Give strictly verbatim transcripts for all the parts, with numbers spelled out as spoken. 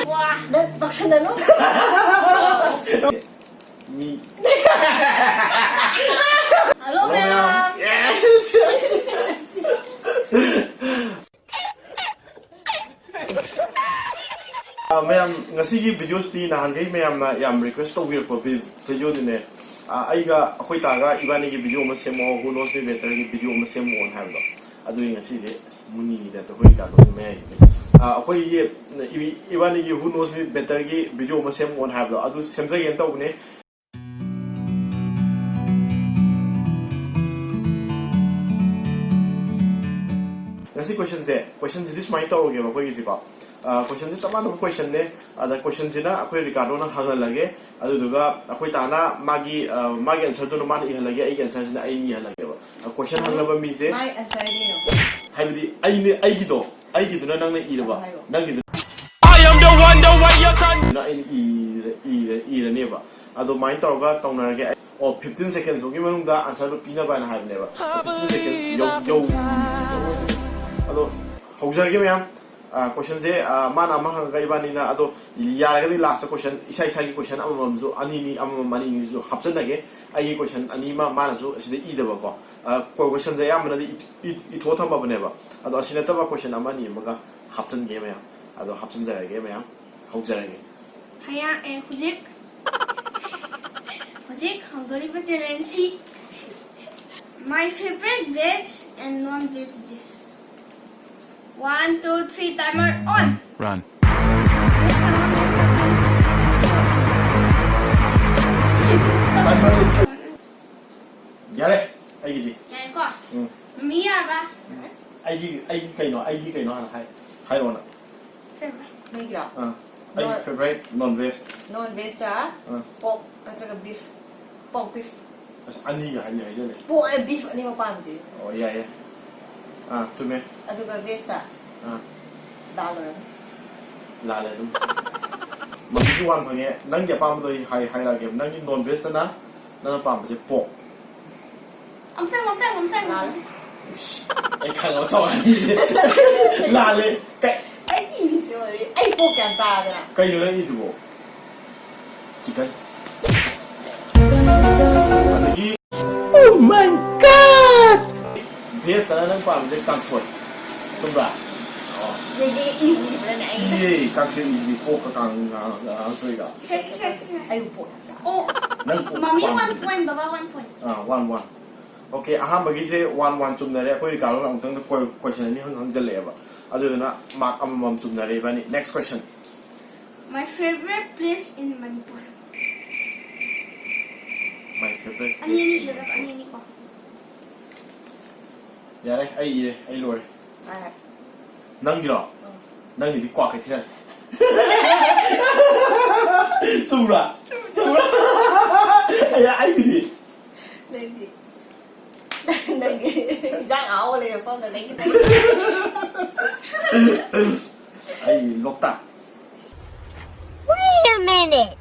ꯋꯥ, ꯅꯪ ꯇꯧꯁꯟꯅꯅꯨ꯫ ꯃꯤ꯫ ꯍꯜꯂꯣ, ꯃꯌꯥꯝ꯫ ꯌꯦꯁ꯫ ꯑ, ꯃꯌꯥꯝ, ꯉꯁꯤꯒꯤ ꯚꯤꯗꯤꯑꯣꯁꯤꯗꯤ ꯅꯍꯥꯟꯈꯩ ꯃꯌꯥꯝꯅ ꯌꯥꯝ ꯔꯤꯀ꯭ꯋꯦꯁ ꯇꯧꯕꯤꯔꯛꯄ ꯚꯤ-, ꯚꯤꯗꯤꯑꯣꯗꯨꯅꯦ꯫ ꯑ, ꯑꯩꯒ ꯑꯩꯈꯣꯏ ꯇꯥꯒ ꯏꯕꯥꯅꯤꯒꯤ ꯚꯤꯗꯤꯑꯣ ꯑꯃ ꯁꯦꯝꯃꯛꯑꯣ, Who Knows Me Betterꯒꯤ ꯚꯤꯗꯤꯑꯣ ꯑꯃ ꯁꯦꯝꯃꯛꯑꯣꯅ ꯍꯥꯏꯕꯗꯣ꯫ ꯑꯗꯨꯒꯤ ꯉꯁꯤꯁꯦ, ꯑꯁ, ꯃꯨꯅꯤꯒꯤ ꯇꯥꯏꯞꯇ ꯑꯩꯈꯣꯏ ꯔꯤꯀꯥꯔꯗꯣꯒꯤ ꯃꯌꯥꯏꯁꯤꯗꯤ꯫ ꯑ, ꯑꯩꯈꯣꯏꯒꯤ ꯏ-, ꯏꯕꯥꯅꯤꯒꯤ Who Knows Me Betterꯒꯤ ꯚꯤꯗꯤꯑꯣ ꯑꯃ ꯁꯦꯝꯃꯛꯑꯣꯅ ꯍꯥꯏꯕꯗꯣ, ꯑꯗꯨ ꯁꯦꯝꯖꯒꯦꯅ ꯇꯧꯕꯅꯦ꯫ ꯉꯁꯤ ꯀꯣꯏꯁꯟꯁꯦ, ꯀꯣꯏꯁꯟꯁꯤꯗꯤ ꯁꯨꯃꯥꯏꯅ ꯇꯧꯔꯒꯦꯕ ꯑꯩꯈꯣꯏꯒꯤꯁꯤꯀꯣ꯫ ꯑ, ꯀꯣꯏꯁꯟꯁꯦ ꯆꯞ ꯃꯥꯟꯅꯕ ꯀꯣꯏꯁꯟꯅꯦ꯫ ꯑꯗ ꯀꯣꯏꯁꯟꯁꯤꯅ ꯑꯩꯈꯣꯏ ꯔꯤꯀꯥꯔꯗꯣꯅ ꯍꯪꯍꯜꯂꯒꯦ, ꯑꯗꯨꯗꯨꯒ ꯑꯩꯈꯣꯏ ꯇꯥꯅ ꯃꯥꯒꯤ, ꯑ, ꯃꯥꯒꯤ ꯑꯟꯁꯔꯗꯨꯅ ꯃꯥꯅ ꯏꯍꯜꯂꯒꯦ, ꯑꯩꯒꯤ ꯑꯟꯁꯔꯁꯤꯅ ꯑꯩꯅ ꯏꯍꯜꯂꯒꯦꯕ꯫ ꯑ, ꯀꯣꯏꯁꯟ ꯍꯪꯅꯕ ꯃꯤꯁꯦ, My answer ꯀꯩꯅꯣ? ꯍꯥꯏꯕꯗꯤ ꯑꯩꯅ, ꯑꯩꯒꯤꯗꯣ, ꯑꯩꯒꯤꯗꯨꯅ ꯅꯪꯅ ꯏꯔꯕ, ꯑꯗꯨ ꯍꯥꯏꯔꯣ꯫ ꯅꯪꯒꯤꯗꯨ I am the one, the way your son. ꯑꯗꯨꯅ ꯑꯩꯅ ꯏꯔ-, ꯏꯔ-, ꯏꯔꯅꯦꯕ꯫ ꯑꯗꯨꯃꯥꯏꯅ ꯇꯧꯔꯒ ꯇꯧꯅꯔꯒꯦ꯫ ꯑꯣ, fifteen seconds ꯐꯥꯎꯒꯤ ꯃꯅꯨꯡꯗ ꯑꯟꯁꯔꯗꯣ ꯄꯤꯅꯕ ꯍꯥꯏꯅ ꯍꯥꯏꯕꯅꯦꯕ꯫ Fifteen seconds ꯌꯧ-, ꯌꯧ-, ꯑꯗꯣ ꯍꯧꯖꯔꯒꯦ ꯃꯌꯥꯝ꯫ ꯑ, ꯀꯣꯏꯁꯟꯁꯦ, ꯑ, ꯃꯥꯅ ꯑꯃ ꯍꯪꯉꯒ ꯏꯕꯥꯅꯤꯅ, ꯑꯗꯣ ꯌꯥꯔꯒꯗꯤ ꯂꯥꯁꯇ ꯀꯣꯏꯁꯟ, ꯏꯁꯥ ꯏꯁꯥꯒꯤ ꯀꯣꯏꯁꯟ ꯑꯃꯃꯝꯁꯨ, ꯑꯅꯤꯅꯤ, ꯑꯃꯃꯝ ꯑꯅꯤꯅꯤꯁꯨ ꯍꯥꯞꯆꯟꯅꯒꯦ꯫ ꯑꯩꯒꯤ ꯀꯣꯏꯁꯟ ꯑꯅꯤ ꯑꯃ ꯃꯥꯅꯁꯨ ꯑꯁꯤꯗ ꯏꯗꯕꯀꯣ꯫ ꯑ, ꯀꯣ-, ꯀꯣꯏꯁꯟꯁꯦ ꯑꯌꯥꯝꯕꯅꯗꯤ ꯏ-, ꯏ-, ꯏꯊꯣꯛꯑ ꯊꯝꯃꯕꯅꯦꯕ꯫ ꯑꯗꯣ ꯑꯁꯤ ꯅꯠꯇꯕ ꯀꯣꯏꯁꯟ ꯑꯃ ꯑꯅꯤ ꯑꯃꯒ ꯍꯥꯞꯆꯟꯒꯦ ꯃꯌꯥꯝ꯫ ꯑꯗꯣ ꯍꯥꯞꯆꯟꯖꯔꯒꯦ ꯃꯌꯥꯝ꯫ ꯍꯧꯖꯔꯒꯦ꯫ ꯍꯌꯥ-, ꯑꯦ, ꯍꯧꯖꯤꯛ, ꯍꯧꯖꯤꯛ ꯍꯧꯗꯣꯔꯤꯕ ꯆꯦꯂꯦꯟꯖꯁꯤ, my favorite veg and non-veg dish. One, two, three, timer on. Run. Veg ka non-veg ka thing. ꯌꯥꯔꯦ, ꯑꯩꯒꯤꯗꯤ꯫ ꯌꯥꯔꯦꯀꯣ? ꯎꯝ꯫ ꯃꯤ ꯌꯥꯔꯕ? ꯑꯩꯒꯤ, ꯑꯩꯒꯤ ꯀꯩꯅꯣ, ꯑꯩꯒꯤ ꯀꯩꯅꯣ ꯍꯥꯟꯅ ꯍꯥꯏ-, ꯍꯥꯏꯔꯛꯑꯣ ꯅꯪ꯫ ꯁꯦꯝꯕ꯫ ꯅꯪꯒꯤꯔꯣ? ꯑꯥ, ꯑꯩꯒꯤ ꯅꯣꯟ-, ꯐꯦꯚꯣꯔꯥꯏꯠ ꯅꯣꯟ ꯚꯦꯖ꯫ ꯅꯣꯟ ꯚꯦꯖꯇ ꯑꯥ꯫ ꯄꯣꯛ ꯅꯠꯇ꯭ꯔꯒ ꯕꯤꯐ? ꯄꯣꯛ ꯕꯤꯐ꯫ ꯑꯁ, ꯑꯅꯤꯒ ꯍꯥꯏꯗꯤ ꯍꯥꯏꯖꯜꯂꯦ꯫ ꯄꯣꯛ, ꯑꯦ, ꯕꯤꯐ ꯑꯅꯤꯃꯛ ꯄꯥꯝꯗꯦ꯫ ꯑꯣ, ꯌꯥꯏ, ꯌꯥꯏ꯫ ꯑꯥ, ꯆꯨꯝꯃꯦ꯫ ꯑꯗꯨꯒ ꯚꯦꯖꯇ? ꯑꯥ꯫ ꯗꯥꯜ ꯑꯣꯏꯔꯝꯅꯤ꯫ ꯂꯥꯜꯂꯦ ꯑꯗꯨꯝ꯫ ꯃꯃꯤꯒꯤ ꯋꯥꯟ ꯐꯪꯉꯦ꯫ ꯅꯪꯒꯤ ꯑꯄꯥꯝꯕꯗꯣ ꯑꯩ ꯍꯥꯏ-, ꯍꯥꯏꯔꯛꯑꯒꯦ꯫ ꯅꯪꯒꯤ ꯅꯣꯟ ꯚꯦꯖꯇꯅ ꯅꯪꯅ ꯄꯥꯝꯕꯁꯦ ꯄꯣꯛ꯫ ꯑꯝꯇꯪ, ꯑꯝꯇꯪ, ꯑꯝꯇꯪ꯫ ꯂꯥꯜꯂꯦ꯫ ꯏꯁ, ꯑꯩ ꯈꯪꯉꯕ ꯇꯧꯔꯅꯤ꯫ ꯂꯥꯜꯂꯦ꯫ ꯀꯩ- ꯑꯩ ꯏꯔꯤꯁꯦ ꯍꯧꯖꯤꯛ ꯑꯩ ꯄꯣꯛ ꯀꯌꯥꯝ ꯆꯥꯔꯗꯅ꯫ ꯀꯩꯅꯣ ꯅꯪ ꯏꯗꯨꯕꯣ? ꯆꯤꯀꯟ꯫ ꯑꯗꯒꯤ Oh my god! ꯚꯦꯖꯇꯅ ꯅꯪ ꯄꯥꯝꯃꯤꯁꯦ ꯀꯥꯡꯁꯣꯏ꯫ ꯆꯨꯝꯕ꯭ꯔꯥ? ꯑꯣ꯫ ꯌꯦꯡꯒꯦ ꯏꯕ꯭ꯔꯅꯦ ꯑꯩ꯫ ꯏꯌꯦ, ꯀꯥꯡꯁꯣꯏ ꯏꯁꯤꯗꯤ ꯄꯣꯛꯀ ꯀꯥꯡ-, ꯀꯥꯡꯁꯣꯏꯒ꯫ ꯁꯦ, ꯁꯦ, ꯁꯦ, ꯁꯦ. ꯑꯩꯕꯨ ꯄꯣꯛ ꯌꯥꯝ ꯆꯥ꯫ ꯑꯣ, ꯅꯪ ꯄꯣꯛ ꯃꯃꯤ ꯄꯥꯝꯃꯤ꯫ ꯋꯥꯟ ꯄꯣꯏꯟ, ꯕꯕꯥ ꯋꯥꯟ ꯄꯣꯏꯟ꯫ ꯑꯥ, ꯋꯥꯟ ꯋꯥꯟ꯫ ꯑꯣꯀꯦ, ꯑꯍꯥꯟꯕꯒꯤꯁꯦ ꯋꯥꯟ ꯋꯥꯟ ꯆꯨꯝꯅꯔꯦ꯫ ꯑꯩꯈꯣꯏ ꯔꯤꯀꯥꯔꯗꯣꯅ ꯑꯃꯨꯛꯇꯪꯗ ꯀꯣꯏ-, ꯀꯣꯏꯁꯟ ꯑꯅꯤ ꯍꯪ-, ꯍꯪꯖꯜꯂꯛꯑꯦꯕ꯫ ꯑꯗꯨꯗꯨꯅ ꯃꯥꯔꯛ ꯑꯃꯃꯝ ꯆꯨꯝꯅꯔꯦ ꯏꯕꯥꯅꯤ꯫ Next question. My favorite place in Manipur. My favorite ꯑꯅꯤ ꯑꯅꯤ place. ꯏꯔꯒ ꯑꯅꯤ ꯑꯅꯤ ꯀꯣ꯫ ꯌꯥꯔꯦ, ꯑꯩ ꯏꯔꯦ, ꯑꯩ ꯂꯣꯏꯔꯦ꯫ ꯃꯥꯅ ꯅꯪꯒꯤꯔꯣ? ꯅꯪꯒꯤꯗꯤ ꯀ꯭ꯋꯥ ꯀꯩꯊꯦꯜ꯫ ꯆꯨꯝꯕ꯭ꯔꯥ? ꯆꯨꯝꯕ꯭ꯔꯥ? ꯑꯩ, ꯑꯩꯒꯤꯗꯤ? ꯅꯪꯗꯤ ꯅꯪꯗꯤ ꯏꯟꯖꯥꯡ ꯑꯍꯥꯎꯕ ꯂꯩꯕ ꯃꯐꯝꯗ ꯅꯪꯒꯤ ꯑꯩ ꯂꯣꯛꯇꯥꯛ꯫ Wait a minute.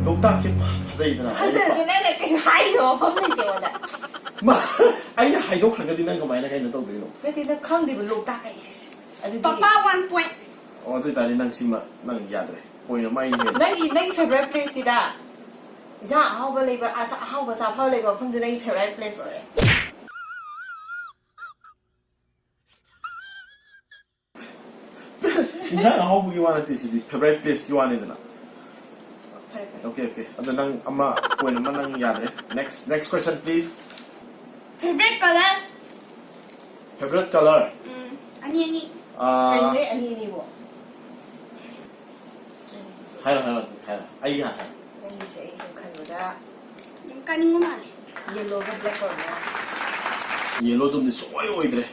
ꯂꯣꯛꯇꯥꯛꯁꯦ ꯐ-, ꯐꯖꯩꯗꯅ꯫ ꯐꯖꯔꯁꯨ ꯅꯪꯅ ꯀꯩꯁꯨ ꯍꯥꯏꯔꯤꯕ ꯃꯐꯝ ꯂꯩꯇꯦ ꯑꯩꯉꯣꯟꯗ꯫ ꯃꯥ, ꯑꯩꯅ ꯍꯥꯏꯗꯣꯛꯈ꯭ꯔꯒꯗꯤ ꯅꯪ ꯀꯃꯥꯏꯅ ꯀꯩꯅꯣ ꯇꯧꯗꯣꯏꯅꯣ? ꯅꯠꯇꯦ, ꯅꯪ ꯈꯪꯗꯦꯕ ꯂꯣꯛꯇꯥꯛ ꯍꯥꯏꯁꯦ꯫ ꯑꯗꯨꯗꯤ ꯄꯄꯥ ꯋꯥꯟ ꯄꯣꯏꯟ꯫ ꯑꯣ, ꯑꯗꯨ ꯑꯣꯏꯇꯥꯔꯗꯤ ꯅꯪ ꯁꯤꯃ ꯅꯪ ꯌꯥꯗ꯭ꯔꯦ꯫ ꯄꯣꯏꯟ ꯑꯃ ꯑꯩꯅ ꯍꯦꯜꯂꯦ꯫ ꯅꯪꯒꯤ ꯅꯪꯒꯤ ꯐꯦꯚꯣꯔꯥꯏꯠ ꯄ꯭ꯂꯦꯁꯁꯤꯗ ꯏꯟꯖꯥꯡ ꯑꯍꯥꯎꯕ ꯂꯩꯕ, ꯑꯁ, ꯑꯍꯥꯎꯕ ꯆꯥꯐꯝ ꯂꯩꯕ ꯃꯐꯝꯗꯨ ꯅꯪꯒꯤ ꯐꯦꯚꯣꯔꯥꯏꯠ ꯄ꯭ꯂꯦꯁ ꯑꯣꯏꯔꯦ꯫ ꯏꯟꯖꯥꯡ ꯑꯍꯥꯎꯕꯒꯤ ꯋꯥ ꯅꯠꯇꯦ, ꯁꯤꯗꯤ ꯐꯦꯚꯣꯔꯥꯏꯠ ꯄ꯭ꯂꯦꯁꯀꯤ ꯋꯥꯅꯤꯗꯅ꯫ ꯐꯔꯦ, ꯐꯔꯦ꯫ Okay, okay. ꯑꯗꯣ ꯅꯪ ꯑꯃ, ꯄꯣꯏꯟ ꯑꯃ ꯅꯪ ꯌꯥꯗ꯭ꯔꯦ꯫ Next, next question, please. Favorite color. Favorite color? ꯎꯝ, ꯑꯅꯤ ꯑꯅꯤ꯫ ꯑꯥ, ꯀꯩꯅꯣ ꯑꯅꯤ ꯑꯅꯤꯕꯣ? ꯍꯥꯏꯔꯣ, ꯍꯥꯏꯔꯣ, ꯍꯥꯏꯔꯣ꯫ ꯑꯩꯒꯤ ꯍꯥꯟꯅ ꯍꯥꯏꯔꯣ꯫ ꯅꯪꯒꯤꯁꯦ ꯑꯩ ꯁꯨꯝ ꯈꯟꯕꯗ ꯑꯗꯨꯝ ꯀꯥꯅꯤꯡꯕ ꯃꯥꯜꯂꯦ꯫ ꯌꯦꯜꯂꯣꯒ ꯕ꯭ꯂꯦꯛ ꯑꯣꯏꯔꯝꯒꯅꯤ꯫ ꯌꯦꯜꯂꯣꯗꯨꯝꯗꯤ ꯁꯨꯡꯑꯣꯏ ꯑꯣꯏꯗ꯭ꯔꯦ꯫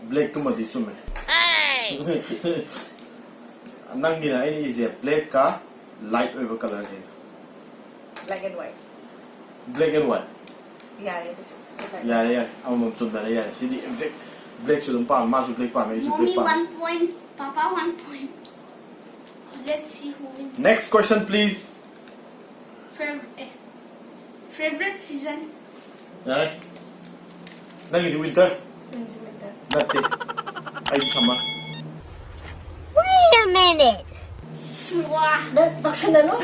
ꯕ꯭ꯂꯦꯛꯇꯨꯃꯗꯤ ꯆꯨꯝꯃꯦ꯫ ꯅꯪꯒꯤꯅ ꯑꯩꯅ ꯏꯁꯦ ꯕ꯭ꯂꯦꯛꯀ ꯂꯥꯏꯠ ꯑꯣꯏꯕ ꯀꯂꯔꯁꯦ꯫ Black and white. Black and white. ꯌꯥꯔꯦ ꯑꯗꯨꯁꯨ꯫ ꯌꯥꯔꯦ, ꯌꯥꯔꯦ꯫ ꯑꯃꯃꯝ ꯆꯨꯝꯅꯔꯦ, ꯌꯥꯔꯦ꯫ ꯁꯤꯗꯤ exact ꯕ꯭ꯂꯦꯛꯁꯨ ꯑꯗꯨꯝ ꯄꯥꯝꯃꯦ, ꯃꯥꯁꯨ ꯕ꯭ꯂꯦꯛ ꯄꯥꯝꯃꯦ, ꯑꯩꯁꯨ ꯕ꯭ꯂꯦꯛ Mommy ꯄꯥꯝꯃꯦ꯫ one point, Papa one point. Let's see who wins. Next question, please. Fav- eh, favorite season? ꯌꯥꯔꯦ. ꯅꯪꯒꯤꯗꯤ winter? ꯅꯪꯁꯨ winter. ꯅꯠꯇꯦ꯫ ꯑꯩꯗꯤ summer꯫ Wait a minute. ꯁ꯭ꯋꯥ꯫ ꯅꯪ ꯇꯧꯁꯟꯅꯅꯨ꯫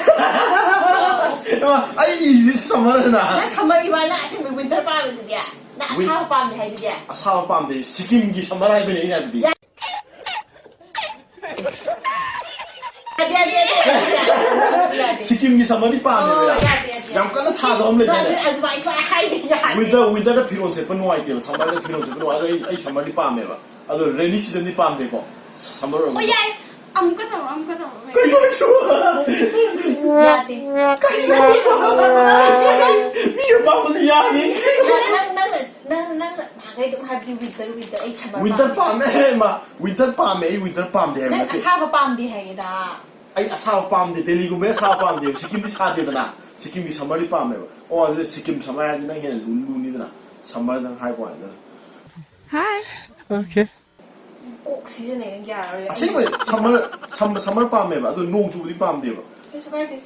ꯑꯩ ꯏꯁꯤ summer ꯅ꯫ ꯅꯪ summer ꯏ ꯋꯥ, ꯅꯪ ꯑꯁꯦꯡꯕ winter ꯄꯥꯝꯃꯤꯗꯨꯗꯤ꯫ ꯅꯪ win- ꯑꯁꯥꯕ ꯄꯥꯝꯗꯦ ꯍꯥꯏꯗꯨꯗꯤ꯫ ꯑꯁꯥꯕ ꯄꯥꯝꯗꯦ꯫ ꯁꯤꯛꯀꯤꯝꯒꯤ summer ꯍꯥꯏꯕꯅꯦ ꯑꯩꯅ ꯍꯥꯏꯕꯗꯤ꯫ ꯌꯥ-, ꯌꯥꯗꯦ, ꯌꯥꯗꯦ, ꯌꯥꯗꯦ, ꯌꯥꯗꯦ, ꯌꯥꯗꯦ꯫ ꯁꯤꯛꯀꯤꯝꯒꯤ summer ꯗꯤ ꯄꯥꯝꯃꯦꯕ꯫ ꯑꯣ, ꯌꯥꯝ-, ꯌꯥꯗꯦ, ꯌꯥꯗꯦ, ꯌꯥꯝ ꯌꯥꯗꯦ꯫ ꯀꯟꯅ ꯁꯥꯗꯕ ꯑꯃ ꯂꯩꯗꯥꯏꯅꯦ? ꯑꯗꯨ, ꯑꯗꯨꯃꯥꯏꯅ ꯁꯨꯡꯍꯥꯏ ꯍꯥꯏꯗꯦ, ꯌꯥꯗꯦ꯫ Winter, winter ꯗ ꯐꯤꯔꯣꯜ ꯁꯦꯠꯄ ꯅꯨꯡꯉꯥꯏꯇꯦꯕ, summer ꯗ ꯐꯤꯔꯣꯜ ꯁꯦꯠꯄ ꯅꯨꯡꯉꯥꯏ꯫ ꯑꯗꯣ ꯑꯩ, ꯑꯩ summer ꯗꯤ ꯄꯥꯝꯃꯦꯕ꯫ ꯑꯗꯣ rainy season ꯗꯤ ꯄꯥꯝꯗꯦꯀꯣ꯫ ꯁ-, summer ꯑꯣꯏꯕ꯫ ꯑꯣ, ꯌꯥꯏ꯫ ꯑꯃꯨꯛꯀ ꯇꯧꯔꯣ, ꯑꯃꯨꯛꯀ ꯇꯧꯔꯣ꯫ ꯀꯩꯅꯣ ꯅꯪꯁꯨ? ꯌꯥꯗꯦ꯫ ꯀꯩꯅꯣ? ꯃꯤ ꯑꯄꯥꯝꯕꯁꯦ ꯌꯥꯅꯤ꯫ ꯅꯪ, ꯅꯪ, ꯅꯪꯅ, ꯅꯪ, ꯅꯪꯅ ꯅꯍꯥꯟꯈꯩ ꯑꯗꯨꯝ ꯍꯥꯏꯕꯗꯤ winter, winter, ꯑꯩ summer winter ꯄꯥꯝꯃꯦ꯫ ꯄꯥꯝꯃꯦ, ꯃꯥ꯫ Winter ꯄꯥꯝꯃꯦ, ꯑꯩ winter ꯄꯥꯝꯗꯦ ꯍꯥꯏꯕ ꯅꯪ ꯅꯠꯇꯦ꯫ ꯑꯁꯥꯕ ꯄꯥꯝꯗꯦ ꯍꯥꯏꯌꯦꯗ꯫ ꯑꯩ ꯑꯁꯥꯕ ꯄꯥꯝꯗꯦ, ꯗꯦꯜꯂꯤꯒꯨꯝꯕ ꯑꯁꯥꯕ ꯄꯥꯝꯗꯦꯕ꯫ ꯁꯤꯛꯀꯤꯝꯗꯤ ꯁꯥꯗꯦꯗꯅ, ꯁꯤꯛꯀꯤꯝꯒꯤ summer ꯗꯤ ꯄꯥꯝꯃꯦꯕ꯫ ꯑꯣ, ꯑꯗꯨ ꯁꯤꯛꯀꯤꯝ summer ꯍꯥꯏꯔꯗꯤ ꯅꯪ ꯍꯦꯟꯅ ꯂꯨ-, ꯂꯨꯅꯤꯗꯅ, summer ꯗꯪ ꯍꯥꯏꯕ ꯋꯥꯅꯤꯗꯅ꯫ Hi. Okay. ꯀꯣꯛ ꯁꯤꯖꯤꯟꯅꯩ, ꯅꯪ ꯌꯥꯔꯣꯏ꯫ ꯑꯁꯦꯡꯕ summer, sum-, summer ꯄꯥꯝꯃꯦꯕ, ꯑꯗꯨ ꯅꯣꯡ ꯆꯨꯕꯗꯤ ꯄꯥꯝꯗꯦꯕ꯫ ꯀꯩꯁꯨ ꯀꯥꯏꯗꯦ꯫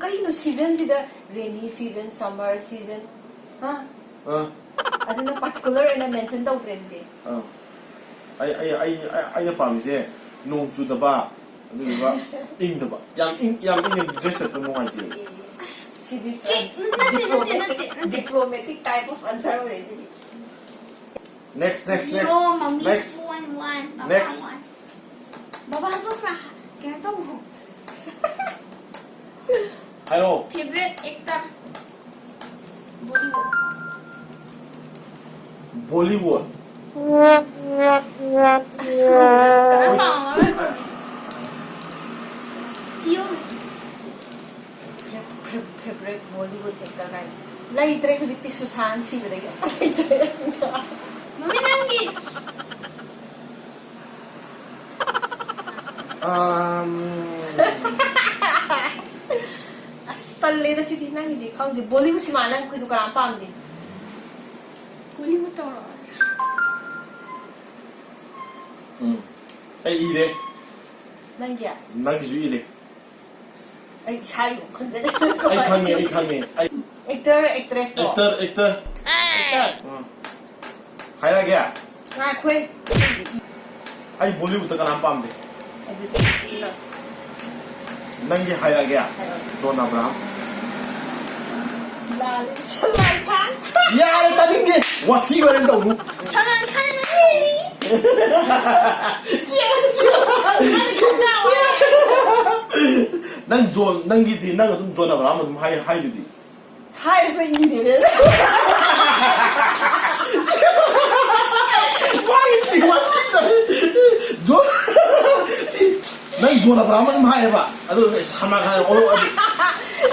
ꯀꯩꯅꯣ season ꯁꯤꯗ rainy season, summer season, ꯍꯥ? ꯑꯥ꯫ ꯑꯗꯨꯅ particular ꯑꯣꯏꯅ mention ꯇꯧꯗ꯭ꯔꯦ ꯑꯗꯨꯗꯤ꯫ ꯑꯥ꯫ ꯑꯩ, ꯑꯩ, ꯑꯩ, ꯑꯩ, ꯑꯩꯅ ꯄꯥꯝꯃꯤꯁꯦ ꯅꯣꯡ ꯆꯨꯗꯕ, ꯑꯗꯨꯗꯨꯒ ꯏꯪꯗꯕ꯫ ꯌꯥꯝ ꯏꯪ-, ꯌꯥꯝ ꯏꯪꯉꯗꯤ dress ꯁꯦꯠꯄ ꯅꯨꯡꯉꯥꯏꯇꯦ꯫ ꯑꯁ, ꯁꯤꯗꯤ ꯀꯦ-, ꯅꯠꯇꯦ, ꯅꯠꯇꯦ, diplomatic, ꯅꯠꯇꯦ, ꯅꯠꯇꯦ, ꯅꯠꯇꯦ꯫ Diplomatic type of answer ꯑꯣꯏꯔꯦ ꯁꯤꯗꯤ꯫ Next, next, next. Zero, mommy, next. One, one, papa, next. One. ꯕꯕꯥꯗꯣ ꯈꯔ ꯀꯩꯅꯣ ꯇꯧꯋꯣ꯫ ꯍꯥꯏꯔꯣ꯫ Favorite actor? Bollywood꯫ Bollywood꯫ ꯑꯁ, ꯀꯔꯝꯕ ꯑꯃ ꯑꯣꯏꯈ꯭ꯔꯒꯦ? ꯏꯌꯣ꯫ Fav-, fav-, favorite Bollywood actor ꯀꯥꯏꯅ ꯂꯩꯇ꯭ꯔꯦ ꯍꯧꯖꯤꯛꯇꯤ, ꯁꯨꯁꯥꯟ ꯁꯤꯕꯗꯒꯤ ꯑꯝꯇ ꯂꯩꯇ꯭ꯔꯦ꯫ ꯃꯃꯤ ꯅꯪꯒꯤ꯫ ꯑꯝ꯫ ꯑꯁ, ꯇꯜꯂꯦꯗ ꯁꯤꯗꯤ, ꯅꯪꯒꯤꯗꯤ ꯈꯪꯗꯦ꯫ Bollywood ꯁꯤꯃꯥ ꯅꯪ ꯀꯩꯁꯨ ꯀꯅꯥꯝ ꯄꯥꯝꯗꯦ꯫ Bollywood ꯇꯧꯔꯛꯑꯣ꯫ ꯎꯝ꯫ ꯑꯩ ꯏꯔꯦ꯫ ꯅꯪꯒꯤ? ꯅꯪꯒꯤꯁꯨ ꯏꯔꯦ꯫ ꯑꯩ ꯏꯁꯥꯒꯤ ꯑꯃꯨꯛ ꯈꯪꯖꯗꯦ꯫ ꯑꯩ ꯈꯪꯉꯦ, ꯑꯩ ꯈꯪꯉꯦ꯫ ꯑꯩ Actor, actress ꯇꯣ? Actor, actor. Actor. ꯎꯝ. ꯍꯥꯏꯔꯛꯑꯒꯦ꯫ ꯉꯥꯏꯈꯣꯍꯦ꯫ ꯑꯩ Bollywood ꯇ ꯀꯅꯥꯝ ꯄꯥꯝꯗꯦ꯫ ꯑꯗꯨꯗꯤ ꯅꯪ꯫ ꯅꯪꯒꯤ ꯍꯥꯏꯔꯛꯑꯒꯦ꯫ Zone Abraham. ꯂꯥꯜꯂꯦ꯫ ꯁꯜꯃꯥꯟ ꯈꯥꯟ꯫ ꯌꯥꯔꯦ, ꯇꯥꯅꯤꯡꯗꯦ꯫ ꯋꯥꯊꯤ ꯋꯥꯔꯦꯝ ꯇꯧꯅꯨ꯫ ꯁꯜꯃꯥꯟ ꯈꯥꯟ ꯅꯪ ꯍꯦꯜꯂꯤ꯫ ꯅꯪ ꯈꯪꯖꯧ ꯍꯥꯏ꯫ ꯅꯪ ꯖꯣꯟ, ꯅꯪꯒꯤꯗꯤ ꯅꯪ ꯑꯗꯨꯝ ꯖꯣꯟ ꯑꯕ꯭ꯔꯥꯍꯝ ꯑꯗꯨꯝ ꯍꯥꯏ, ꯍꯥꯏꯗꯨꯗꯤ꯫ ꯍꯥꯏꯔꯁꯨ ꯏꯗꯦꯅꯦ꯫ ꯋꯥꯏꯁꯤ ꯋꯥꯊꯤ ꯇꯧꯔꯦ꯫ ꯖꯣꯟ, ꯁꯤ, ꯅꯪ ꯖꯣꯟ ꯑꯕ꯭ꯔꯥꯍꯝ ꯑꯗꯨꯝ ꯍꯥꯏꯌꯦꯕ꯫ ꯑꯗꯨ ꯁꯜꯃꯥꯟ ꯈꯥꯟ ꯑꯣ, ꯑꯗꯨ,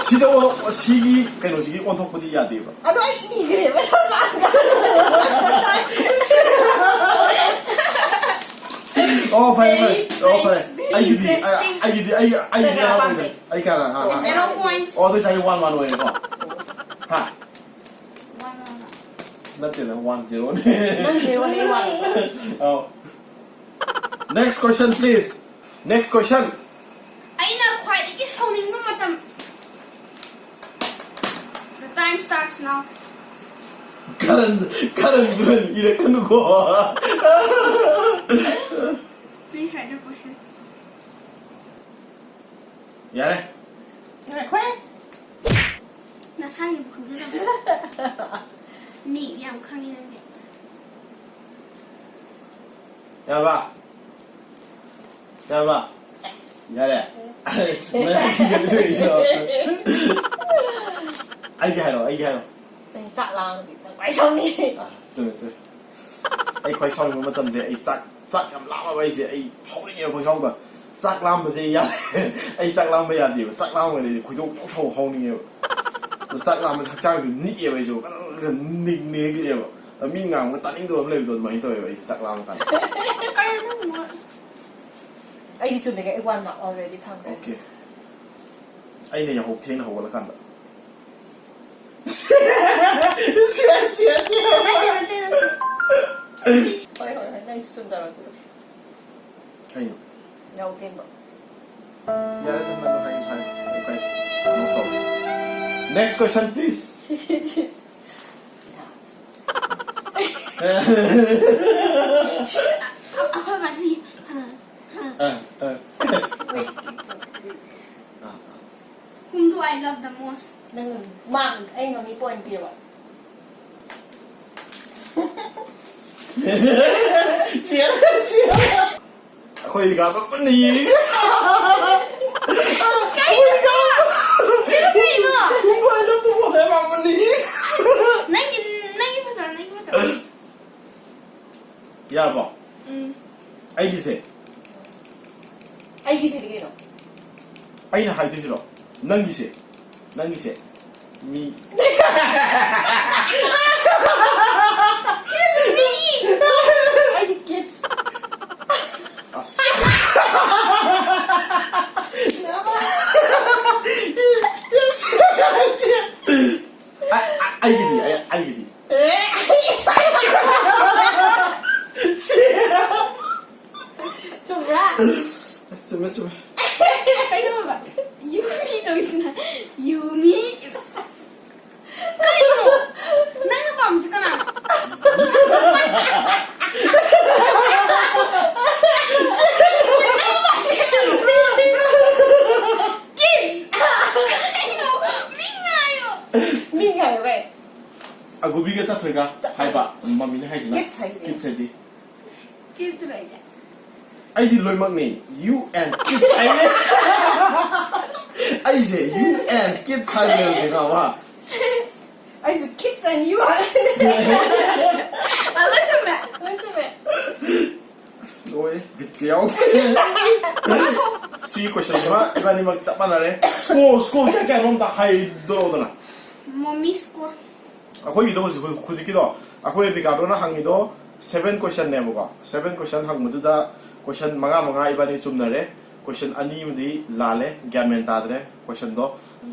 ꯁꯤꯗ ꯑꯣ, ꯁꯤꯒꯤ ꯀꯩꯅꯣꯁꯤꯒꯤ ꯑꯣꯟꯊꯣꯛꯄꯗꯤ ꯌꯥꯗꯦꯕ꯫ ꯑꯗꯣ ꯑꯩ ꯏꯈ꯭ꯔꯦꯕ ꯁꯜꯃꯥꯟ ꯈꯥꯟ꯫ ꯑꯣ, ꯐꯔꯦ, ꯐꯔꯦ꯫ ꯑꯣ, ꯐꯔꯦ꯫ ꯑꯩꯒꯤꯗꯤ, ꯑꯩ-, ꯑꯩꯒꯤꯗꯤ, ꯑꯩ, ꯑꯩꯒꯤꯗꯤ ꯀꯅꯥ ꯄꯥꯝꯗꯦ? ꯑꯩ ꯀꯅꯥ, ꯍꯥ, ꯍꯥ, ꯍꯥ꯫ Zero points. ꯑꯣ, ꯑꯗꯨ ꯑꯣꯏꯇꯥꯔꯗꯤ one one ꯑꯣꯏꯔꯦꯀꯣ? ꯍꯥ? One one. ꯅꯠꯇꯦꯗ, one zero ꯅꯦ꯫ ꯅꯪ zero ꯅꯦ, one꯫ ꯑꯧ꯫ Next question, please. Next question. ꯑꯩꯅ ꯈ꯭ꯋꯥꯏꯗꯒꯤ ꯁꯥꯎꯅꯤꯡꯕ ꯃꯇꯝ꯫ The time starts now. Karan, Karan ꯕꯨꯔꯟ ꯏꯔꯛꯀꯅꯨꯀꯣ꯫ Please write your question. ꯌꯥꯔꯦ꯫ ꯉꯥꯏꯈꯣꯍꯦ꯫ ꯅꯁꯥꯒꯤꯕꯨ ꯈꯪꯖꯗꯕ꯫ ꯃꯤ ꯌꯥꯝ ꯈꯪꯉꯤ ꯅꯪꯗꯤ꯫ ꯌꯥꯔꯕ? ꯌꯥꯔꯕ? ꯌꯥꯔꯦ? ꯑꯩꯒꯤ ꯍꯥꯏꯔꯣ, ꯑꯩꯒꯤ ꯍꯥꯏꯔꯣ꯫ ꯅꯪ ꯆꯥꯛ ꯂꯥꯝꯃꯗꯤ ꯅꯪ ꯈ꯭ꯋꯥꯏ ꯁꯥꯎꯅꯤ꯫ ꯑꯥ, ꯆꯨꯝꯃꯦ, ꯆꯨꯝꯃꯦ꯫ ꯑꯩ ꯈ꯭ꯋꯥꯏ ꯁꯥꯎꯅꯤꯡꯕ ꯃꯇꯝꯁꯦ ꯑꯩ ꯆꯥꯛ, ꯆꯥꯛ ꯌꯥꯝ ꯂꯥꯝꯃꯕ ꯑꯩꯁꯦ, ꯑꯩ ꯁꯥꯎꯅꯤꯡꯉꯦꯕ ꯈꯣꯏꯁꯥꯎꯗ꯫ ꯆꯥꯛ ꯂꯥꯝꯕꯁꯦ ꯌꯥꯗꯦ꯫ ꯑꯩ ꯆꯥꯛ ꯂꯥꯝꯕ ꯌꯥꯗꯦꯕ꯫ ꯆꯥꯛ ꯂꯥꯝꯃꯒꯗꯤ ꯑꯩ ꯈꯣꯏꯗꯧ ꯌꯥꯝ ꯁꯥꯎ-, ꯁꯥꯎꯅꯤꯡꯉꯦꯕ꯫ ꯑꯗꯣ ꯆꯥꯛ ꯂꯥꯝꯕꯁꯦ ꯍꯛꯆꯥꯡꯁꯦ ꯅꯤꯛꯑꯦꯕ ꯑꯩꯁꯨ꯫ ꯅꯤꯛ-, ꯅꯤꯛꯂꯛꯑꯦꯕ꯫ ꯑꯗꯣ ꯃꯤ ꯉꯥꯡꯕ ꯇꯥꯅꯤꯡꯗꯕ ꯑꯃ ꯂꯩꯕꯗꯣ ꯑꯗꯨꯃꯥꯏꯅ ꯇꯧꯋꯦꯕ ꯑꯩ ꯆꯥꯛ ꯂꯥꯝꯃ ꯀꯥꯟꯗ꯫ ꯀꯔꯤꯅꯣ? ꯑꯩꯗꯤ ꯆꯨꯝꯅꯒꯤ ꯑꯩ one mark already ꯐꯪꯈ꯭ꯔꯦ꯫ Okay. ꯑꯩꯅ ꯌꯥꯍꯧ ꯊꯦꯡꯅ ꯍꯧꯒꯠꯂꯀꯥꯟꯗ꯫ ꯍꯣꯏ, ꯍꯣꯏ, ꯍꯣꯏ, ꯅꯪꯁꯨ ꯆꯨꯝꯖꯔꯛꯄꯗꯣ꯫ ꯀꯩꯅꯣ? ꯌꯥꯎꯗꯦꯕ꯫ ꯌꯥꯔꯦ, ꯊꯝꯃꯣ, ꯍꯥꯏꯁꯨ ꯍꯥꯏ꯫ ꯀꯩ ꯀꯥꯏꯗꯦ꯫ No problem. Next question, please. ꯑꯩꯈꯣꯏ ꯃꯥꯁꯤ ꯑ, ꯑ꯫ Whom do I love the most? ꯅꯪ ꯃꯥ ꯑꯩ ꯃꯃꯤ ꯄꯣꯏꯟ ꯄꯤꯔꯕ? Share, share. ꯑꯩꯈꯣꯏꯗꯤ ꯀꯥꯞꯄ ꯄꯨꯟꯅ ꯌꯦꯡꯉꯤ꯫ ꯀꯩꯅꯣ? ꯁꯤ ꯀꯩꯅꯣ? ꯎꯄꯥꯏ ꯂꯩꯇꯕ ꯃꯣꯁ ꯌꯥꯝ ꯄꯥꯝꯕꯅꯤ꯫ ꯅꯪꯒꯤ ꯅꯪꯒꯤ ꯐꯖꯕ ꯅꯪꯒꯤ ꯐꯖꯕ꯫ ꯌꯥꯔꯕꯣ? ꯎꯝ꯫ ꯑꯩꯒꯤꯁꯦ ꯑꯩꯒꯤꯁꯤꯗꯤ ꯀꯩꯅꯣ? ꯑꯩꯅ ꯍꯥꯏꯗꯣꯏꯁꯤꯔꯣ? ꯅꯪꯒꯤꯁꯦ, ꯅꯪꯒꯤꯁꯦ ꯃꯤ ꯁꯤꯗꯁꯨ ꯃꯤ꯫ ꯑꯩꯒꯤ ꯀꯤꯠꯁ꯫ ꯑꯁ꯫ ꯑ- ꯑ- ꯑꯩꯒꯤꯗꯤ ꯑꯩ- ꯑꯩꯒꯤꯗꯤ ꯆꯨꯝꯕ꯭ꯔꯥ? ꯑꯁ, ꯆꯨꯝꯃꯦ, ꯆꯨꯝꯃꯦ. ꯀꯩꯅꯣꯕ? ꯌꯨꯃꯤ ꯇꯧꯔꯤꯁꯤꯅ ꯌꯨꯃꯤ꯫ ꯀꯩꯅꯣ? ꯅꯪꯅ ꯄꯥꯝꯃꯤꯁꯤ ꯀꯅꯥꯅꯣ? Kids! ꯀꯩꯅꯣ? ꯃꯤ ꯉꯥꯏꯌꯣ꯫ ꯃꯤ ꯉꯥꯏꯔꯦ꯫ ꯑꯒꯨꯕꯤꯒ ꯆꯠꯊꯣꯏꯒ ꯍꯥꯏꯕ ꯃꯃꯤꯅ ꯍꯥꯏꯁꯤꯅ꯫ Kids ꯍꯥꯏꯁꯤꯗꯤ꯫ Kids ꯍꯥꯏꯗꯤ Kids ꯍꯥꯏꯁꯦ꯫ ꯑꯩꯗꯤ ꯂꯣꯏꯃꯛꯅꯤ꯫ You and kids ꯍꯥꯏꯔꯦ꯫ ꯑꯩꯁꯦ you and kids ꯍꯥꯏꯕꯅꯦ ꯍꯧꯖꯤꯛ, ꯈꯪꯉꯕ? ꯑꯩꯁꯨ kids and you ꯍꯥꯏ꯫ ꯑ, ꯂꯣꯏ ꯆꯨꯝꯃꯦ꯫ ꯂꯣꯏ ꯆꯨꯝꯃꯦ꯫ ꯑꯁ, ꯂꯣꯏꯔꯦ, ꯕꯤꯠꯀ ꯌꯥꯎꯗ꯭ꯔꯦ꯫ ꯁꯤ question ꯁꯤꯃ ꯏꯕꯥꯅꯤꯃꯛ ꯆꯞ ꯃꯥꯟꯅꯔꯦ꯫ Score, score ꯀꯌꯥ ꯀꯌꯥꯅꯣ ꯑꯝꯇ ꯍꯥꯏꯗꯣꯔꯛꯑꯣꯗꯅ꯫ Mommy score꯫ ꯑꯩꯈꯣꯏꯒꯤꯗꯣ ꯍꯧꯖꯤꯛ, ꯍꯧꯖꯤꯛꯀꯤꯗꯣ ꯑꯩꯈꯣꯏ ꯔꯤꯀꯥꯔꯗꯣꯅ ꯍꯪꯉꯤꯗꯣ seven questionꯅꯦꯕꯀꯣ꯫ Seven question ꯍꯪꯕꯗꯨꯗ question ꯃꯉꯥ ꯃꯉꯥ ꯏꯕꯥꯅꯤ ꯆꯨꯝꯅꯔꯦ꯫ Question ꯑꯅꯤ ꯑꯃꯗꯤ ꯂꯥꯜꯂꯦ, ꯒ꯭ꯌꯥꯟ ꯃꯦꯟ ꯇꯥꯗ꯭ꯔꯦ questionꯗꯣ꯫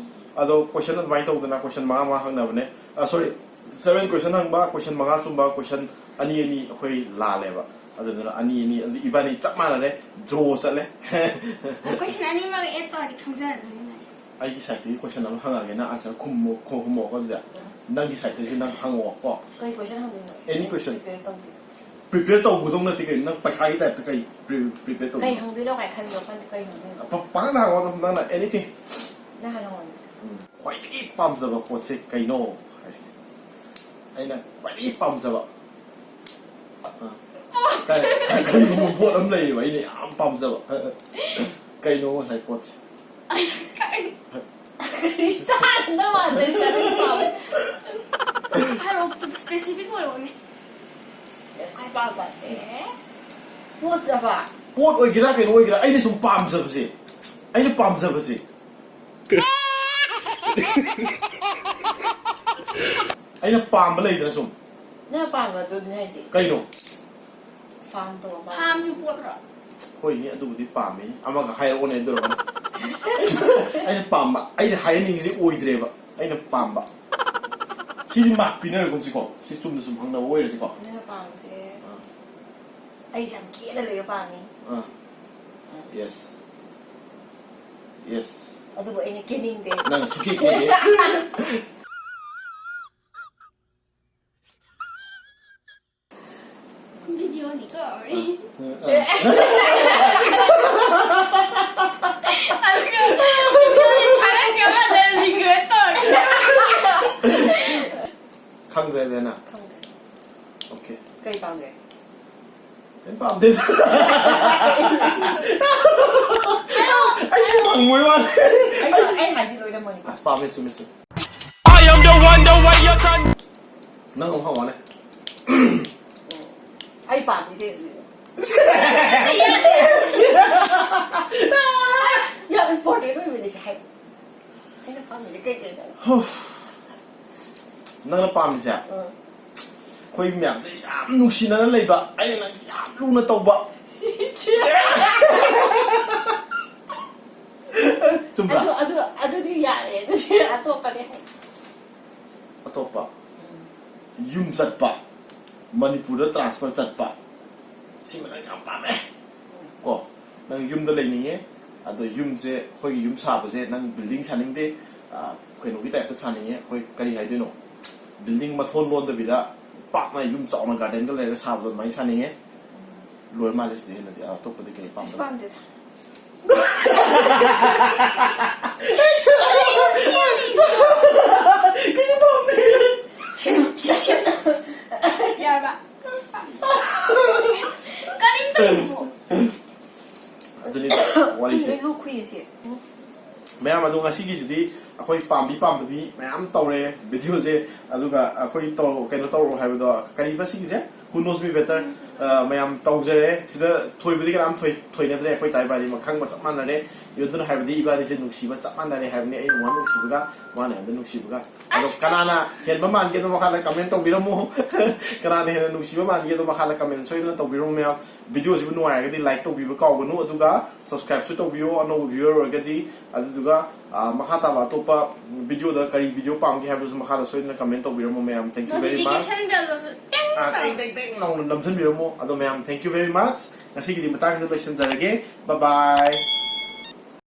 ꯑꯗꯣ question ꯑꯗꯨꯃꯥꯏꯅ ꯇꯧꯗꯅ question ꯃꯉꯥ ꯃꯉꯥ ꯍꯪꯅꯕꯅꯦ꯫ ꯑ, sorry, seven question ꯍꯪꯕ, question ꯃꯉꯥ ꯆꯨꯝꯕ, question ꯑꯅꯤ ꯑꯅꯤ ꯑꯩꯈꯣꯏ ꯂꯥꯜꯂꯦꯕ꯫ ꯑꯗꯨꯗꯨꯅ ꯑꯅꯤ ꯑꯅꯤ, ꯑꯗꯨ ꯏꯕꯥꯅꯤ ꯆꯞ ꯃꯥꯟꯅꯔꯦ, ꯗ꯭ꯔꯣ ꯆꯠꯂꯦ. ꯀꯣꯏꯁꯟ ꯑꯅꯤꯃꯛ ꯑꯦꯗ ꯇꯧꯔꯗꯤ ꯈꯪꯖꯔꯛꯀꯅꯤ. ꯑꯩꯒꯤ ꯁꯥꯏꯠꯇꯒꯤ ꯀꯣꯏꯁꯟ ꯑꯃ ꯍꯪꯉꯛꯑꯒꯦ, ꯅꯪ ꯑꯟꯁꯔ ꯈꯨꯝꯃꯣ, ꯈꯨꯝꯃꯣꯀꯣ ꯑꯗꯨꯗꯤ. ꯅꯪꯒꯤ ꯁꯥꯏꯠꯇꯒꯤꯁꯨ ꯅꯪ ꯍꯪꯉꯛꯑꯣꯀꯣ. ꯀꯩ ꯀꯣꯏꯁꯟ ꯍꯪꯗꯣꯏꯅꯣ? Any question. Prepare ꯇꯧꯗꯦ. ꯄ꯭ꯔꯤꯄꯦꯌꯔ ꯇꯧꯒꯗꯧ ꯅꯠꯇꯦ ꯀꯩꯅꯣ, ꯅꯪ ꯄꯩꯈꯥꯒꯤ ꯇꯥꯏꯞꯇ ꯀꯩ ꯄ꯭ꯔꯤꯄꯦꯌꯔ ꯀꯩ ꯇꯧꯗꯣꯏꯅꯣ? ꯍꯪꯗꯣꯏꯅꯣ ꯀꯥꯏ ꯈꯟꯕ ꯋꯥꯈꯜꯗ ꯀꯩ ꯍꯪꯗꯣꯏꯅꯣ? ꯄ- ꯄꯪꯍꯪꯗ ꯍꯪꯉꯣ ꯑꯗꯨꯝ, ꯅꯪꯅ ꯑꯦꯅꯤꯊꯤꯡ. ꯅꯪ ꯍꯥꯟꯅ ꯍꯪꯉꯣꯅꯦ. ꯈ꯭ꯋꯥꯏꯗꯒꯤ ꯄꯥꯝꯖꯕ ꯄꯣꯠꯁꯦ ꯀꯩꯅꯣ ꯍꯥꯏꯁꯦ. ꯑꯩꯅ ꯈ꯭ꯋꯥꯏꯗꯒꯤ ꯄꯥꯝꯖꯕ, ꯑ, ꯀ- ꯀꯔꯤꯒꯨꯝꯕ ꯄꯣꯠ ꯑꯃ ꯂꯩꯌꯦꯕ ꯑꯩꯅ ꯌꯥꯝ ꯄꯥꯝꯖꯕ. ꯀꯩꯅꯣ ꯉꯁꯥꯏ ꯄꯣꯠꯁꯦ? ꯑꯩ ꯀꯩ- ꯆꯥꯅꯕ ꯃꯥꯟꯗꯦ, ꯆꯥꯅꯕ ꯃꯥꯟꯗꯦ. ꯍꯥꯏꯔꯣ, ꯁ꯭ꯄꯦꯁꯤꯐꯤꯛ ꯑꯣꯏꯔꯛꯑꯣꯅꯦ. ꯈ꯭ꯋꯥꯏ ꯄꯥꯝꯕ, ꯑꯦ, ꯄꯣꯠ ꯆꯥꯕ. ꯄꯣꯠ ꯑꯣꯏꯒꯦꯔꯥ ꯀꯩꯅꯣ ꯑꯣꯏꯒꯦꯔꯥ, ꯑꯩꯅ ꯁꯨꯝ ꯄꯥꯝꯖꯕꯁꯦ, ꯑꯩꯅ ꯄꯥꯝꯖꯕꯁꯦ, ꯑꯩꯅ ꯄꯥꯝꯕ ꯂꯩꯗꯅ ꯁꯨꯝ. ꯅꯪ ꯄꯥꯝꯕꯗꯨꯅꯦ ꯍꯥꯏꯁꯦ. ꯀꯩꯅꯣ? ꯐꯥꯝ ꯇꯧꯕ ꯄꯥꯝꯕ. ꯐꯥꯝꯁꯨ ꯄꯣꯠꯇ꯭ꯔꯣ? ꯍꯣꯏꯅꯦ, ꯑꯗꯨꯕꯨꯗꯤ ꯄꯥꯝꯃꯤꯅꯦ. ꯑꯃꯒ ꯍꯥꯏꯔꯛꯑꯣꯅꯦ ꯑꯗꯨꯔꯒꯅ. ꯑꯩꯅ ꯄꯥꯝꯕ, ꯑꯩꯅ ꯍꯥꯏꯍꯟꯅꯤꯡꯉꯤꯁꯦ ꯑꯣꯏꯗ꯭ꯔꯦꯕ. ꯑꯩꯅ ꯄꯥꯝꯕ, ꯁꯤꯗꯤ ꯃꯥꯔꯛ ꯄꯤꯅꯔꯒꯨꯝꯁꯤꯀꯣ. ꯁꯤ ꯆꯨꯝꯅ ꯁꯨꯝ ꯍꯪꯅꯕ ꯑꯣꯏꯔꯁꯤꯀꯣ. ꯅꯪꯅ ꯄꯥꯝꯕꯁꯦ, ꯑꯥ. ꯑꯩꯁꯦ ꯌꯥꯝ ꯀꯦꯅ ꯂꯩꯕ ꯄꯥꯝꯃꯤ. ꯑꯥ. Yes. Yes. ꯑꯗꯨꯕꯨ ꯑꯩꯅ ꯀꯦꯅꯤꯡꯗꯦ. ꯅꯪ ꯁꯨꯛꯀꯦ ꯀꯦꯗꯦ. ꯚꯤꯗꯤꯑꯣꯅꯤꯀꯣ. ꯑꯥ. ꯑꯗꯨꯒ ꯚꯤꯗꯤꯑꯣꯅꯤ ꯊꯥꯒꯠꯈ꯭ꯔꯀꯥꯟꯗ ꯔꯤꯒ꯭ꯔꯦꯠ ꯇꯧꯔꯛꯀꯅꯤ. ꯈꯪꯗ꯭ꯔꯦꯗꯅ. ꯈꯪꯗ꯭ꯔꯦ. Okay. ꯀꯩ ꯄꯥꯝꯒꯦ? ꯀꯩꯝ ꯄꯥꯝꯗꯦ. ꯑꯩ ꯍꯪꯕꯩ ꯋꯥꯅꯤ. ꯑꯩ, ꯑꯩ ꯍꯥꯏꯁꯤ ꯂꯣꯏꯅꯃꯛ. ꯑ, ꯄꯥꯝꯃꯦ, ꯆꯨꯝꯃꯦ, ꯆꯨꯝꯃꯦ. I am the one, the way your son. ꯅꯪ ꯑꯃꯨꯛ ꯍꯪꯉꯣꯅꯦ. ꯑꯩ ꯄꯥꯝꯃꯤꯁꯦ ꯌꯥꯝ ꯏꯝꯄꯣꯔꯇꯦꯟ ꯑꯣꯏꯕꯅꯦ ꯁꯤ ꯍꯥꯏ. ꯑꯩꯅ ꯄꯥꯝꯃꯤꯁꯦ ꯀꯩ ꯀꯩꯅꯣ? ꯍꯣ. ꯅꯪꯅ ꯄꯥꯝꯃꯤꯁꯦ ꯎꯝ. ꯑꯩꯈꯣꯏ ꯃꯌꯥꯝꯁꯦ ꯌꯥꯝ ꯅꯨꯡꯁꯤꯅꯅ ꯂꯩꯕ, ꯑꯩꯅ ꯅꯪꯁꯦ ꯌꯥꯝ ꯂꯨꯅ ꯇꯧꯕ. ꯆꯨꯝꯕ꯭ꯔꯥ? ꯑꯗꯨ ꯑꯗꯨ ꯑꯗꯨꯗꯤ ꯌꯥꯔꯦ, ꯑꯗꯨꯗꯤ ꯑꯇꯣꯞꯄꯅꯦ. ꯑꯇꯣꯞꯄ, ꯌꯨꯝ ꯆꯠꯄ, ꯃꯅꯤꯄꯨꯔꯗ ꯇ꯭ꯔꯥꯟꯁꯐꯔ ꯆꯠꯄ, ꯁꯤꯃ ꯅꯪ ꯌꯥꯝ ꯄꯥꯝꯃꯦ ꯀꯣ, ꯅꯪ ꯌꯨꯝꯗ ꯂꯩꯅꯤꯡꯉꯦ꯫ ꯑꯗꯣ ꯌꯨꯝꯁꯦ, ꯑꯩꯈꯣꯏꯒꯤ ꯌꯨꯝ ꯁꯥꯕꯁꯦ ꯅꯪ building ꯁꯥꯅꯤꯡꯗꯦ, ꯑ, ꯀꯩꯅꯣꯒꯤ type ꯇ ꯁꯥꯅꯤꯡꯉꯦ, ꯑꯩꯈꯣꯏ ꯀꯔꯤ ꯍꯥꯏꯗꯣꯏꯅꯣ, building ꯃꯊꯣꯟ ꯂꯣꯟꯗꯕꯤꯗ ꯄꯥꯛꯅ ꯌꯨꯝ ꯆꯥꯎꯅ garden ꯒ ꯂꯩꯔꯒ ꯁꯥꯕꯗꯣ ꯑꯗꯨꯃꯥꯏꯅ ꯁꯥꯅꯤꯡꯉꯦ꯫ ꯂꯣꯏꯔ ꯃꯥꯜꯂꯦ ꯁꯤꯗꯤ, ꯍꯦꯟꯅꯗꯤ ꯑꯇꯣꯞꯄꯗꯤ ꯀꯩ ꯄꯥꯝꯗꯕ? ꯄꯥꯝꯗꯦꯗ꯫ ꯀꯩꯅꯣ ꯄꯥꯝꯗꯦ? ꯌꯥꯔꯕ? ꯀꯔꯤꯝ ꯇꯧꯗꯦꯀꯣ꯫ ꯑꯗꯨꯅꯤ ꯋꯥꯔꯤꯁꯦ꯫ ꯂꯣꯛ ꯈꯨꯏꯁꯦ꯫ ꯃꯌꯥꯝ, ꯑꯗꯣ ꯉꯁꯤꯒꯤꯁꯤꯗꯤ ꯑꯩꯈꯣꯏ ꯄꯥꯝꯕꯤ ꯄꯥꯝꯗꯕꯤ ꯃꯌꯥꯝ ꯇꯧꯔꯦ video ꯁꯦ꯫ ꯑꯗꯨꯒ ꯑꯩꯈꯣꯏ ꯇꯧ-, ꯀꯩꯅꯣ ꯇꯧꯔꯣ ꯍꯥꯏꯕꯗꯣ, ꯀꯔꯤꯕ ꯁꯤꯒꯤꯁꯦ? Who knows me better? ꯑ, ꯃꯌꯥꯝ ꯇꯧꯖꯔꯦ꯫ ꯁꯤꯗ ꯊꯣꯏꯕꯗꯤ ꯀꯅꯥꯝ ꯊꯣꯏ-, ꯊꯣꯏꯅꯗ꯭ꯔꯦ꯫ ꯑꯩꯈꯣꯏ ꯇꯥꯏ ꯏꯕꯥꯅꯤꯃꯛ ꯈꯪꯕ ꯆꯞ ꯃꯥꯟꯅꯔꯦ꯫ ꯑꯗꯨꯅ ꯍꯥꯏꯕꯗꯤ ꯏꯕꯥꯅꯤꯁꯦ ꯅꯨꯡꯁꯤꯕ ꯆꯞ ꯃꯥꯟꯅꯔꯦ ꯍꯥꯏꯕꯅꯤ꯫ ꯑꯩꯅ ꯃꯉꯣꯟꯗ ꯅꯨꯡꯁꯤꯕꯒ ꯃꯥꯅ ꯑꯩꯉꯣꯟꯗ ꯅꯨꯡꯁꯤꯕꯒ꯫ ꯑꯗꯣ ꯀꯅꯥꯅ ꯍꯦꯟꯕ ꯃꯥꯟꯒꯦꯗꯣ ꯃꯈꯥꯗ comment ꯇꯧꯕꯤꯔꯝꯃꯣ꯫ ꯀꯅꯥꯅ ꯍꯦꯟꯅ ꯅꯨꯡꯁꯤꯕ ꯃꯥꯟꯒꯦꯗꯣ ꯃꯈꯥꯗ comment ꯁꯣꯏꯗꯅ ꯇꯧꯕꯤꯔꯝꯃꯣ ꯃꯌꯥꯝ꯫ Video ꯁꯤꯕꯨ ꯅꯨꯡꯉꯥꯏꯔꯒꯗꯤ like ꯇꯧꯕꯤꯕ ꯀꯥꯎꯒꯅꯨ, ꯑꯗꯨꯒ subscribe ꯁꯨ ꯇꯧꯕꯤꯌꯣ ꯑꯅꯧꯕ viewer ꯑꯣꯏꯔꯒꯗꯤ꯫ ꯑꯗꯨꯗꯨꯒ, ꯑ, ꯃꯈꯥ ꯇꯥꯕ ꯑꯇꯣꯞꯄ video ꯗ ꯀꯔꯤ video ꯄꯥꯝꯒꯦ ꯍꯥꯏꯕꯗꯨꯁꯨ ꯃꯈꯥꯗ ꯁꯣꯏꯗꯅ comment ꯇꯧꯕꯤꯔꯝꯃꯣ ꯃꯌꯥꯝ꯫ Thank you very much. Notification bell ꯗꯨꯁꯨ ꯇꯦꯡ ꯑ, ꯇꯧ꯫ ꯇꯦꯡ ꯇꯦꯡ ꯇꯦꯡ ꯂꯥꯎꯅ ꯅꯝꯁꯤꯟꯕꯤꯔꯝꯃꯣ꯫ ꯑꯗꯣ ꯃꯌꯥꯝ, thank you very much꯫ ꯉꯁꯤꯒꯤꯗꯤ ꯃꯇꯥꯡꯁꯤꯗ ꯂꯣꯏꯁꯤꯟꯖꯔꯒꯦ꯫ Bye bye꯫